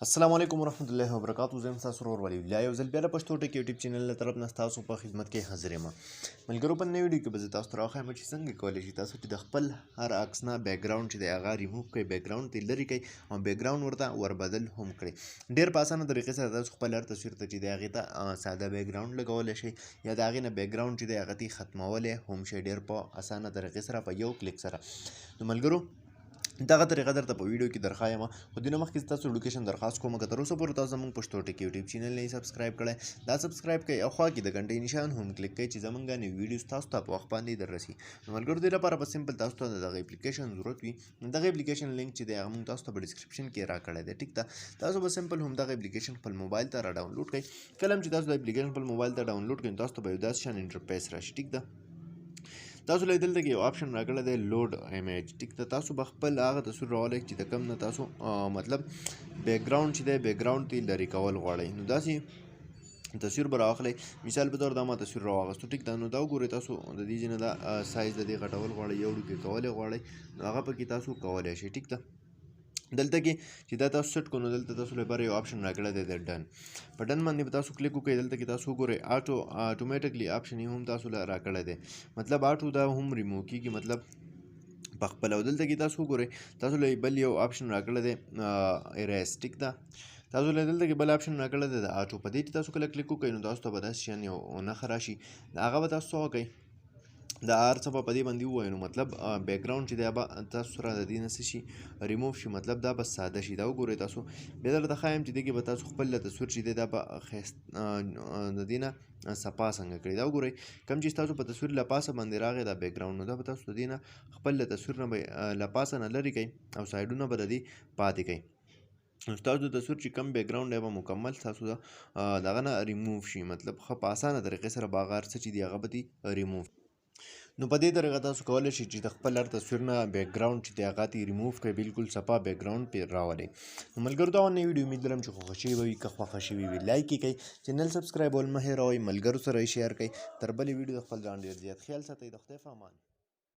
السلام علیکم ورحمت الله وبرکاتو. زه یم ستاسو ورور ولي الله، یو ځل بیا د پښتو ټک یوټیوب چینل له طرف نه ستاسو په خدمت کې حاضر یم. ملګرو، په نوې ویډیو کې به زه تاسو ته راوښایم چې څنګه کولی شئ تاسو چې د خپل هر عکس نه بیکګراوند چې دی هغه ریموو کړئ، بیکګراوند ترې لرې کړئ او بیکګراوند ورته وربدل هم کړئ. ډېر په اسانه طریقې سره تاسو خپل هر تصویر ته چې دی هغې ته ساده بیکګراوند لګولی شئ یا د هغې نه بیکګراوند چې دی هغه ترې ختمولی هم شئ، ډېر په اسانه طریقې سره په یو کلیک سره. نو ملګرو، دغه طریقه درته په ویډیو کې درښایم، خو دې نه مخکې تاسو لوکیشن درخواست کوم، که تر اوسه پورې تاسو زموږ پښتو ټک یوټیوب چینل نه سبسکرایب کړی، دا سبسکرایب کړئ او خوا کې د ګنټې نشان هم کلیک کړئ چې زمونږ نوې ویډیو تاسو ته په وخت باندې در رسي. نو ملګرو، دې لپاره به سمپل تاسو ته دغه اپلیکیشن ضرورت وي. دغه اپلیکیشن لینک چې دی هغه موږ تاسو ته په ډیسکرپشن کې راکړی دی، ټیک ده؟ تاسو به سمپل هم دغه اپلیکیشن خپل موبایل ته را ډاونلوډ کړئ. کله هم چې تاسو د اپلیکیشن خپل موبایل ته ډاونلوډ کړئ، تاسو ته به یو داسې شان انټرفیس راشي، ټیک ده؟ تاسو له دلته کې یو آپشن راکړی دی، لوډ ایمیج، ټیک ده؟ تاسو به خپل هغه تصویر راولئ چې د کوم نه تاسو مطلب بیکګراوند چې دی بیکګراوند ته لرې کول غواړئ. نو داسې تصویر به راواخلئ. مثال په طور دا ما تصویر راواغستو، ټیک ده؟ نو دا وګورئ، تاسو د دې ځای نه دا سایز د دې غټول غواړئ، یو وړوکی کولی غواړئ، نو هغه پکې تاسو کولی شئ، ټیک ده؟ دلته کې چې دا تاسو سیټ کړو، نو دلته تاسو لپاره یو آپشن راکړی دی د ډن. په ډن باندې به تاسو کلیک وکړئ. دلته کې تاسو وګورئ، آټو اتوماتیکلی آپشن یې هم تاسو له راکړی دی، مطلب آټو دا هم ریموو کیږي، مطلب په خپله. او دلته کې تاسو وګورئ، تاسو له بل یو آپشن راکړی دی، اریز، ټیک ده؟ تاسو له دلته کې بل آپشن راکړی دی د آټو. په دې چې تاسو کله کلیک وکړئ، نو تاسو ته به داسې شیان یو نښه راشي. هغه به تاسو څه وکړئ؟ دا هر څه به په دې باندې ووایو، نو مطلب بیکګراوند چې دی به تاسو سره د دې نه څه شي؟ ریموو شي، مطلب دا به ساده شي. دا وګورئ تاسو، بیا درته ښایم چې دې کې به تاسو خپل تصویر چې دی دا به ښایست د دې نه صفا څنګه کړئ. دا وګورئ، کوم چې تاسو په تصویر له پاسه باندې راغی دا بیکګراوند، نو دا به تاسو د دې نه خپل له تصویر نه به له پاسه نه لرې کړئ او سایډونه به د دې پاتې کړئ. نو ستاسو د تصویر چې کوم بیکګراوند دی به مکمل ستاسو د دغه نه ریموو شي، مطلب ښه په اسانه طریقې سره به هغه هر څه چې دي هغه به دې ریموو. نو په دې طریقه تاسو کولی شئ چې د خپل هر تصویر نه بیکګراوند چې دی هغه ترې ریموو کړئ، بالکل صفا بیکګراوند پرې راولئ. نو ملګرو، دا نوې ویډیو امید لرم چې خوښه شوې به وي. که خوښه شوې وي، لایک یې کړئ، چینل سبسکرایب ول مه هېروئ، ملګرو سره یې شیر کړئ. تر بلې ویډیو د خپل ځان ډېر زیات خیال ساتئ. د خدای په امان.